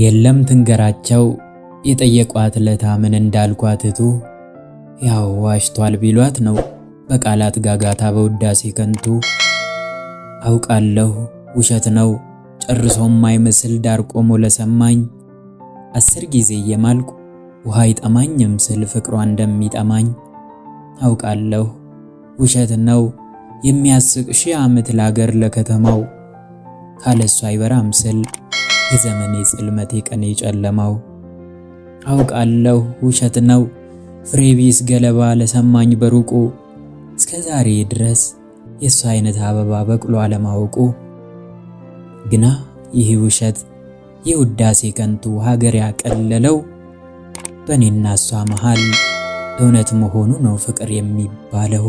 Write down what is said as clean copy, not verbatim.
የለም ትንገራቸው የጠየቋት ለታ ምን እንዳልኳት እቱ፣ ያው ዋሽቷል ቢሏት ነው በቃላት ጋጋታ በውዳሴ ከንቱ። አውቃለሁ ውሸት ነው ጨርሶም ማይመስል ዳር ቆሞ ለሰማኝ፣ 10 ጊዜ እየማልኩ ውሃ አይጠማኝም ስል ፍቅሯ እንደሚጠማኝ። አውቃለሁ ውሸት ነው የሚያስቅ 1000 ዓመት ለአገር ለከተማው፣ ካለሷ አይበራም ስል የዘመኔ ጽልመት የቀኔ ጨለማው። አውቃለሁ ውሸት ነው ፍሬ ቢስ ገለባ ለሰማኝ በሩቁ፣ እስከ ዛሬ ድረስ የሷ አይነት አበባ በቅሎ አለማወቁ። ግና ይህ ውሸት ይህ ውዳሴ ከንቱ ሀገር ያቀለለው፣ በእኔና እሷ መሃል እውነት መሆኑ ነው ፍቅር የሚባለው።